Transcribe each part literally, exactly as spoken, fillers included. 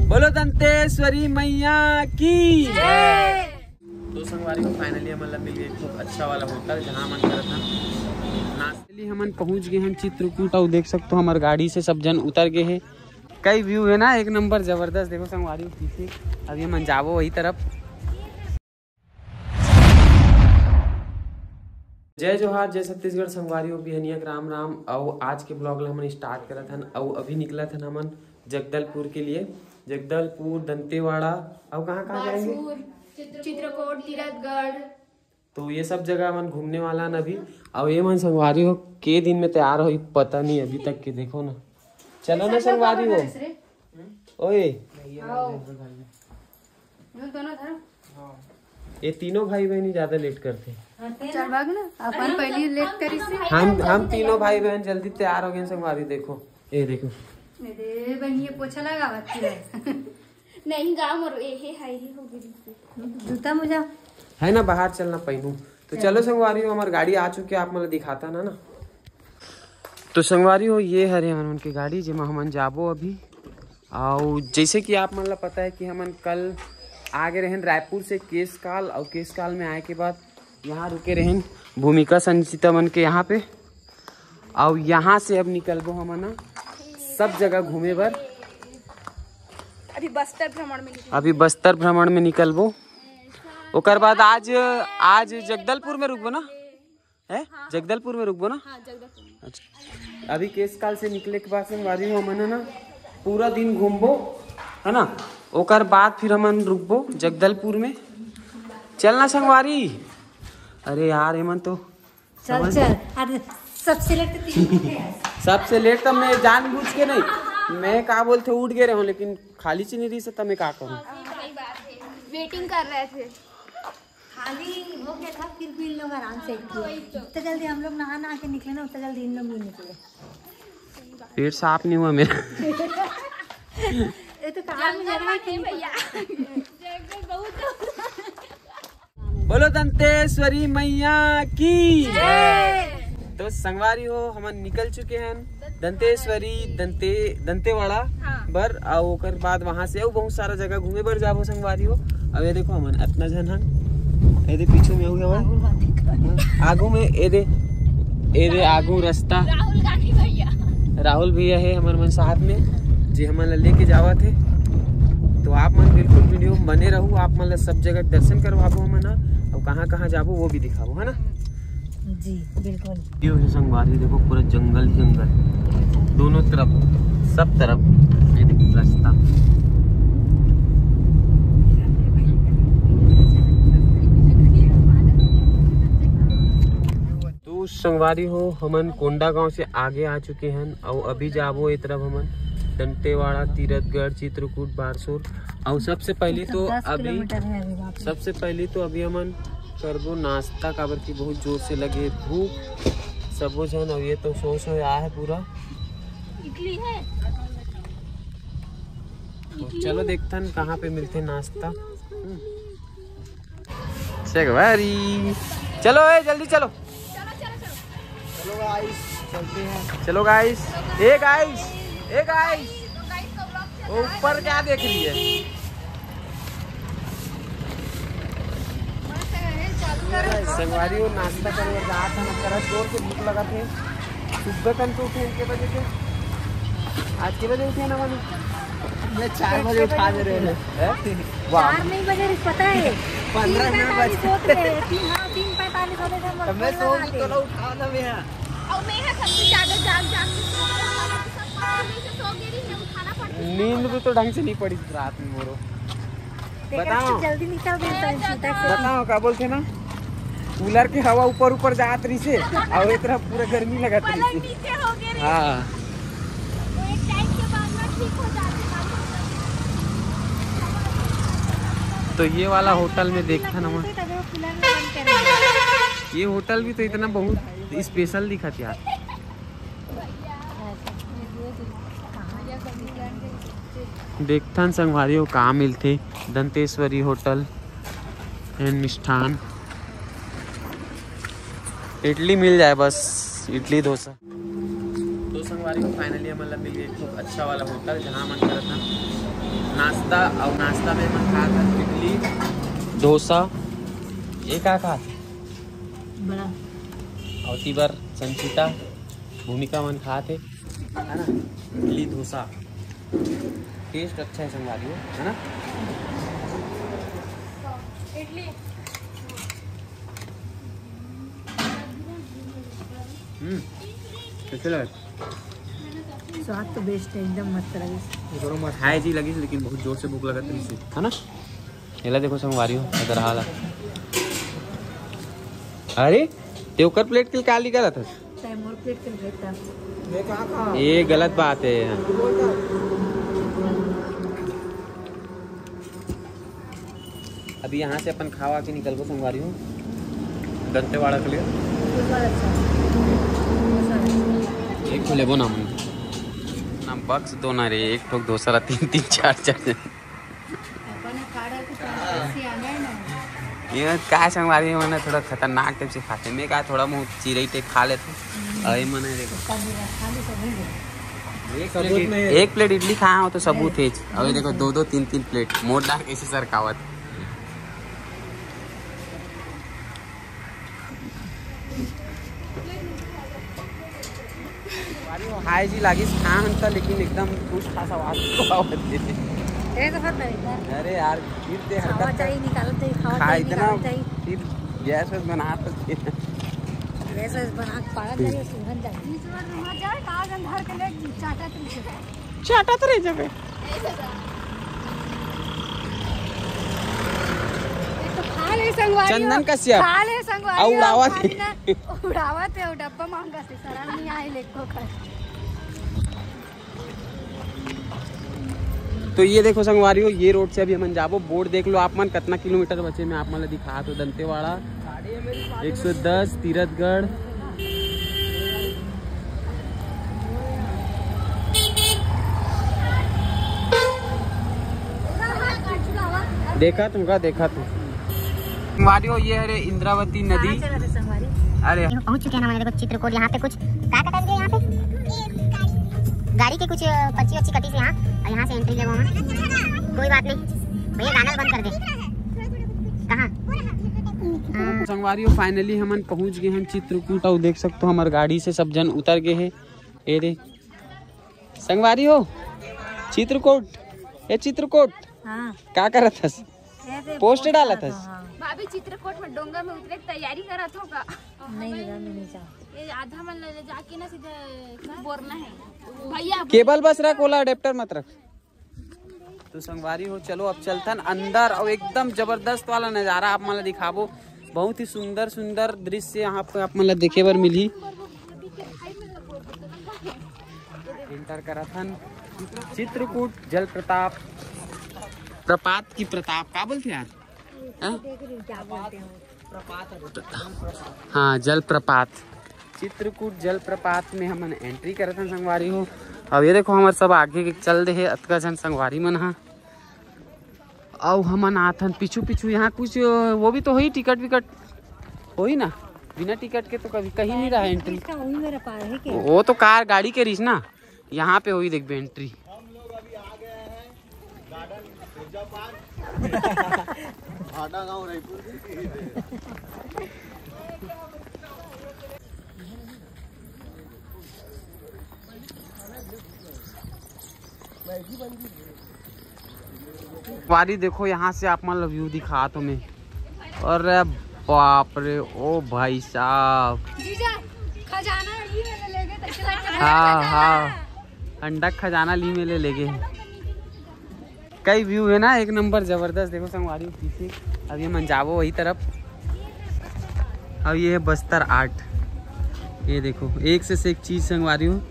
बोलो दंतेश्वरी मैया की। तो संगवारी हो, finally हमन ला मिल गए खूब अच्छा वाला होटल, जहाँ हमन करत हन नाश्ता। हमन पहुँच गए हन चित्रकूट, अउ देख सकते हो हमर गाड़ी से सब जन उतर गए हैं। कई view है ना, एक नंबर जबरदस्त। देखो संगवारी हो पीछे, अभी हमन जाबो वही तरफ। जय जोहार, जय छत्तीसगढ़ संगवारी हो, बिहनिया के राम राम। अउ आज के vlog ला हमन start करत हन, अउ अभी निकलत हन हमन जगदलपुर के लिए। जगदलपुर, दंतेवाड़ा, अउ कहाँ कहाँ जाएंगे? बारसूर, चित्रकूट, तीरथगढ़। तो ये सब जगह हमन घूमने वाला हन अभी। अउ ये मन संगवारी हो के दिन में तैयार होही, पता नहीं अभी तक के। देखो ना, चलो ना संगवारी हो। ओए, आओ। ये दोनों धरो। ये तीनों भाई बहन ही ज्यादा लेट करते हैं। चल भाग ना, अपन पहली लेट करी से। हम हम तीनों भाई बहन जल्दी तैयार हो गए संगवारी। देखो, ये देखो। अरे बहन, ये पोछा लगावत है। नहीं, गाँव में ये है, है ही होगी। जूता मोजा। है ना, बाहर चलना पहनू। तो चलो संगवारी हो, हमारी गाड़ी आ चुकी है, आप मतलब दिखाता ना ना। तो संगवारी हो, ये हरे हमन के गाड़ी, जेमा हमन जाबो अभी। अउ जैसे कि आप मन ला पता है कि हमन कल आ गए रहन रायपुर से केसकाल, अउ केसकाल में आए के बाद यहाँ रुके रहन भूमिका संचिता मन के यहाँ पे। अउ यहाँ से अब निकलबो हमन ह सब जगह घूमे बर। अभी बस्तर भ्रमण में निकलबो। अभी बस्तर भ्रमण में निकलबो। ओकर बाद आज, आज जगदलपुर में रुकबो ना, है? हाँ। जगदलपुर में रुकबो ना? हाँ, जगदलपुर में। अच्छा, अभी केसकाल से निकले के बाद संगवारी हो, हमन ह ना पूरा दिन घूमबो, है ना? ओकर बाद फिर हमन रुकबो जगदलपुर में। चल ना संगवारी। अरे यार, एमन तो चल, समझ चल। अरे, सबसे लेट तो तीन बजे है। सबसे लेट तो मैं जानबूझ के नहीं, मैं का बोलते उठ गए रहूं, लेकिन खाली चीनी रही से तो मैं का करूं? हाँ, सही बात है। वेटिंग कर रहे थे। खाली हो गया था, फिर भी इन लोग आराम से उठे। वही तो। जितना जल्दी हम लोग नहा नहा के निकले ना, उतना जल्दी इन लोग नहीं निकले। पेट साफ नहीं हुआ मेरा। ये तो कार में जंगल जगह है नहीं। भैया। जंगल बहुत। बोलो दंतेश्वरी मैया की। तो संगवारी हो, हमन निकल चुके हैं दंतेश्वरी, दंते दंतेवाड़ा हाँ। बर, अउ ओकर बाद वहां से अउ बहुत सारा जगह घूमे बर जाबो संगवारी हो। अब ये देखो, हमन इतना झन हन, ये दे पीछे में हो गया, आगू में ये दे, ये दे आगू रास्ता। राहुल गांधी भैया। राहुल भैया है हमर मन साथ में, जे हमन ला लेके जावत हे। तो आप मन बिल्कुल वीडियो में बने रहू, आप मन ला सब जगह दर्शन करवाबो हमन ह, अउ कहाँ कहाँ जाबो वो भी दिखाबो, है ना? जी, बिल्कुल। ये है संगवारी, देखो पूरा जंगल ही जंगल, दोनों तरफ, सब तरफ ये देखो रास्ता। तो संगवारी हो, हमन कोंडागांव से आगे आ चुके हन, अउ अभी जाबो ए तरफ हमन दंतेवाड़ा, तीरथगढ़, चित्रकूट, बारसूर। अउ सबसे पहले तो अभी, सबसे पहले तो अभी हमन करबो नाश्ता, काबर कि बहुत जोर से लगे भूख सबो झन। अउ ये तो सो सो आए है पूरा। इडली है। तो चलो देखथन कहाँ पे मिलथे नाश्ता। हम्म। संगवारी, चलो ए, जल्दी चलो। चलो गाइस, चलते हैं। चलो गाइस, ए गाइस, ए गाइस, वो ऊपर क्या देख रही है? संगवारी, वो नाश्ता करे बर जात हन, करा जोर से भूख लगा थे। सुबह कन तो उठे, के बजे के? आज के बजे उठे ना, मम्मी? मैं चार बजे उठा दे रहे हैं। हैं? वाह। चार नहीं बजे, पता है? पन्द्रह मिनट बजे। तीन पैंतालीस होते थे। तीन, हाँ, तीन पैंतालीस होते थे, हम तो मैं लोग सो गई, तो उठा ना मैं। और मैं है सबसे ज्यादा जाग जाग के सो रहा था, सब पता नहीं से सो गई, मैं उठाना पड़ता। नींद भी तो ढंग से नहीं पड़ी रात में मोरो। बताओ। जल्दी निकल गई तो सीधा से। बताओ, का बोलते ना, कूलर के हवा ऊपर ऊपर जात रही से, और इतना पूरा गर्मी लगत रही से। नीचे हो गए रे। हाँ। तो एक टाइम के बाद ना ठीक हो जाते, मालूम हो जाते। तो ये वाला होटल में देखता ना मैं। तभी वो कूलर में बंद करेंगे। ये होटल भी तो इतना बहुत स्पेशल दिखत यार। देखथन संगवारी हो का मिलथे दंतेश्वरी होटल एंड मिष्ठान। इडली मिल जाए बस, इडली डोसा। तो संग- फाइनली हमन ला मिल गए खूब अच्छा वाला होटल, जहाँ हमन करत हन नाश्ता, और नाश्ता में हमन खात हन इडली, डोसा, ये का खात? बड़ा। और तीबर संचिता, भूमिका मन खात हे, है ना, इडली डोसा, टेस्ट अच्छा है संगवारी हो, है ना? इडली। हम्म, कैसे लगे? स्वाद तो बेस्ट है, एकदम मस्त लगे। ये दोनों मस्त खाए जी लगी, लेकिन बहुत जोर से भूख लगत रही से, है ना? एला देखो संगवारी हो, अगर हाला। अरे, ते ओकर प्लेट के लिए का निकाला था? चाहे मोर प्लेट के लिए था। मैं कहाँ खाऊँ? ये गलत बात है। तू बोलता। अभी यहाँ से अपन खावा के निकलबो संगवारी हो दंतेवाड़ा के लिए। एक ठो लेबो ना मन। ना बक्स दो ना रे, एक ठोक दो सारा तीन तीन चार चार। अपन खाड़ा के पास से आ गए ना। ये का संगवारी हो ना, थोड़ा खतरनाक टाइप से खाते। मैं का थोड़ा बहुत चिरई टाइप खा लेते। अरे मन है देखो। एक प्लेट इडली खाया हो तो सबूत है। अभी देखो दो दो तीन तीन प्लेट मोर डाल कैसे सरकावत। हाय जी लागिस खान त, लेकिन एकदम खुश खास आवाज तो आवत हे। ये तो फट नहीं था। अरे यार, फिर ते खावा हरकत चाहिए, निकालते ही खावा खाए चाहिए, इतना निकालते ही। फिर गैस वैस बना तो फिर। गैस वैस बना के पागल करे, सुगंध जाए। बीच में मत जाए, कागज अंधार के ले चाटा तुमसे। चाटा तो रह जाबे। तो खा ले संगवारी हो। चंदन कश्यप। खा ले संगवारी आ, हो, उड़ावत खाली ना, उड़ावत है, वो डब्बा मांगा से, शर्म नहीं आए, लेको कर। तो ये देखो संगवारी हो, ये रोड से अभी हमन जाबो। बोर्ड देख लो आप मन, कितना किलोमीटर बचे, मैं आप मन ला दिखा तो दंतेवाड़ा एक सौ दस, तीरथगढ़। देखा तुमका, देखा तू। संगवारी हो, ये हरे इंद्रावती नदी। कहाँ चला था संगवारी? अरे। देखो, पहुंच चुके हैं हमारे, देखो, चित्रकूट। यहाँ पे कुछ क्या कटा गया यहाँ पे? गाड़ी के कुछ पर्ची वर्ची कटी से यहाँ, और यहाँ से एंट्री लेबो हम। कोई बात नहीं भैया, गाना बंद कर दे। कहाँ? हाँ। संगवारी हो, फाइनली हमन पहुंच गए हैं चित्रकूट। और देख सकते हो, हमारे गाड़ी से सब जन उतर गए हैं। ये रे संगवारी हो, चित्रकूट, ये चित्रकूट। हाँ। का करत हस? ऐसे पोस्ट पोस्ट डालत डालत हस? हो, हाँ। भाभी चित्रकूट में डोंगर में उतरे के तैयारी करत हो का? नहीं दादा, मैं नहीं जाऊँ। ये आधा मन ले जाके ना सीधे बोरना है भैया। केबल बस रख, ओला अडेप्टर मत रख। तो संगवारी हो, चलो अब चलथन अंदर, और एकदम जबरदस्त वाला नजारा आप मन ला दिखाबो। बहुत ही सुंदर सुंदर दृश्य यहाँ पे आप मन ला देखे बर मिलही। एंटर करत हन चित्रकूट जलप्रपात, प्रपात की प्रताप का बोलते यार? हाँ? हाँ, जलप्रपात, चित्रकूट जलप्रपात में हमन एंट्री करत हन संगवारी हो। अब ये देखो, हमर सब आगे के चल दे हे, अतका झन संगवारी मन हा। अउ हमन आथन पीछू पीछू। यहाँ कुछ वो भी तो होही, टिकट विकट होही ना, बिना टिकट के तो कभी कहीं नहीं रहा एंट्री। इसका वही मेरा पार है क्या? वो तो कार गाड़ी के रहीस ना, यहाँ पे होही देखबे एंट्री। भाटा गांव रायपुर। वारी देखो, यहाँ से आप मन ला व्यू दिखात हों मैं। अरे बाप रे, ओ भाई साहब। जीजा, खजाना ही में ले लेगे, तो खजाना हाँ, हाँ। अंडा खजाना ली में ले लेगे। कई व्यू है ना, एक नंबर जबरदस्त। देखो संगवारी हो पीछे, अब ये मन जाबो वही तरफ। अब ये है बस्तर आर्ट, ये देखो एक से, से एक चीज संगवारी हो,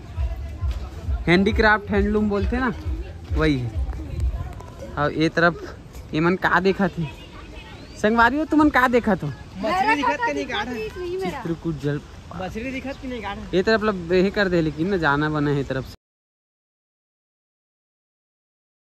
हैंडीक्राफ्ट हैंडलूम बोलते ना, वही है। अब ये तरफ ये मन का देखत हे संगवारी हो, तुमन का देखत हो? मछली दिखत के नहीं गाढ़ा। चित्रकूट जल मछली दिखत के नहीं गाढ़ा। ये तरफ लब ये कर दे, लेकिन ना जाना बना है ये तरफ से।